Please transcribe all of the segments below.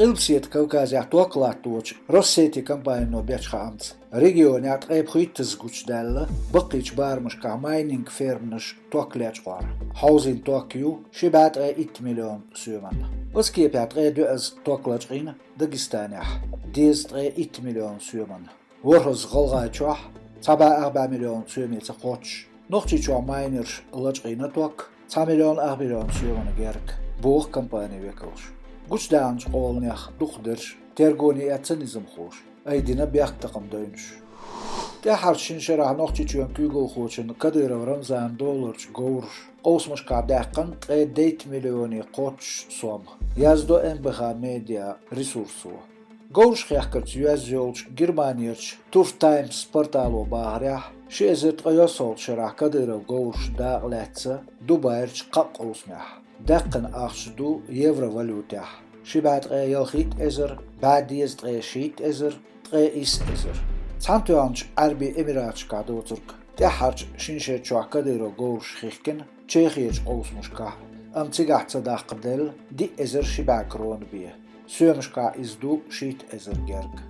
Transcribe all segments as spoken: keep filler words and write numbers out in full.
Къилбаседа Кавказехь ток латточу Россети компанино бечу хаамца, регионехь ткъе пхийттазза гучудаьлла баккхийчу барамашкахь майнинг ферманаш ток лечкъор. Хьовзийна ток ю ши бӀе ткъе итт миллион соьман. Оцу кепехь ткъе доьазза ток лачкъийна Дагестанехь, дезткъе итт миллион соьман. ВорхӀазза ГӀалгӀайчохь, цхьа бӀе ах бӀе миллион соьмаца кхоччуш. Нохчийчохь майнерша лачкъийна ток цхьа миллион ах миллион соьмана герга, боху компанин векалша. Гучудаьллачу къоланех дукхахдерш тергоне эцна низамхоша, айдина бехктакхаман девнаш. ТӀаьххьарчу шина шарахь Нохчийчоьнан куьйгалхочун Кадыров Рамзанан долларчу говраш къовсамашкахь даьккхина ткъе дейтта миллионе кхоччуш сом, яздо М Б Х Медиа ресурсо. Говраш хехкарца йоьзна йолчу Германерчу Turf Times портало бахарехь, ши эзар ткъе йоьсналгӀачу шарахь Кадыров говраш дакъа лаьцна Дубайрчу кхаа къовсамехь. Даьккхина ахча ду евро валютехь: ши бӀе ткъе ялхитта эзар, бӀе дезткъе шийтта эзар, ткъе исс эзар. Цхьаьнатоьхначу Ӏаьрбийн Эмираташкахь доцург. ТӀаьххьарчу шина шер чохь Кадыров говраш хихкина Чехерчу къовсамашкахь, амма цигахь ца даккхаделла диъ эзар ши бӀе крона бен. Соьмашкахь иза ду шийтта эзар герга.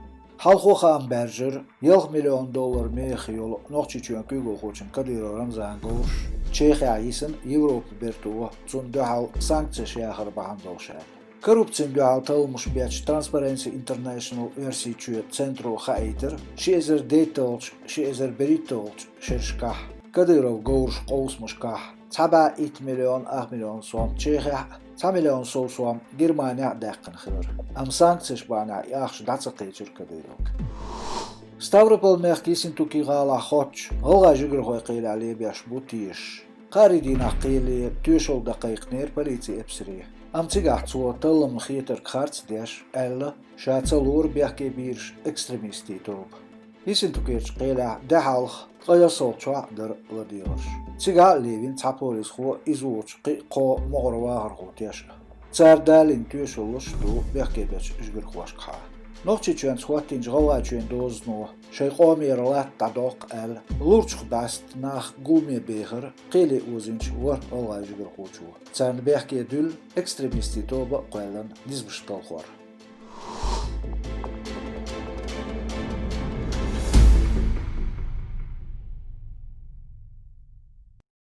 Хьалхо хаам баьржира, ялх миллион доллар мехах йолу Нохчийчоьнан куьйгалхочун Кадыров Рамзанан говраш Чехехь йисина Европан бертан, цунна дуьхьал санкцеш яхар бахьана долуш аьлла. Коррупцина дуьхьал талламаш бечу Transparency International Оьрсийчоь центро хаийтира, ши эзар дейтталгӀачу, ши эзар берхӀитталгӀачу шерашкахь Кадыров говраш къовсамашкахь цхьа бӀе итт миллион ах миллион сом Чехехь а, цхьа миллион сов сом Германехь а даьккхина хилар. Амма санкцеш бахьанехь и ахча дӀа ца кхечира Кадыровга. Ставрополь-мехкан Ессентуки гӀалахь хоттуш гӀалгӀай жигархой кхелехь лебеш бу тешаш. Кхаарийн дийнахь кхеле тоьшалла дан кхайкхинера полицин эпсаре. Амма цигахь цо талламна хетарг харц деш аьлла, ша ца лора бехке бийраш экстремистийн тоба. Ессентукерчу кхелехь де хьалха ткъе ялхалгӀачохь а дара ладегӀарш. Цигахь а левина цхьа полисхо, иза воцу кхин а кхо могӀара вахархо теш а. Цара далийна тоьшаллаш а ду бехке бечу жигархошкахьа. Нохчийчоьнца хӀоттийначу ГӀалгӀайчоьнан дозано шайн къомера латта дӀадоккху аьлла, лурчух бӀаьста нах гуламе бехира кхеле озийначу ворхӀ гӀалгӀай жигархочо. Царна бехке дуьллу экстремистийн тоба а кхоьллина низамаш талхор.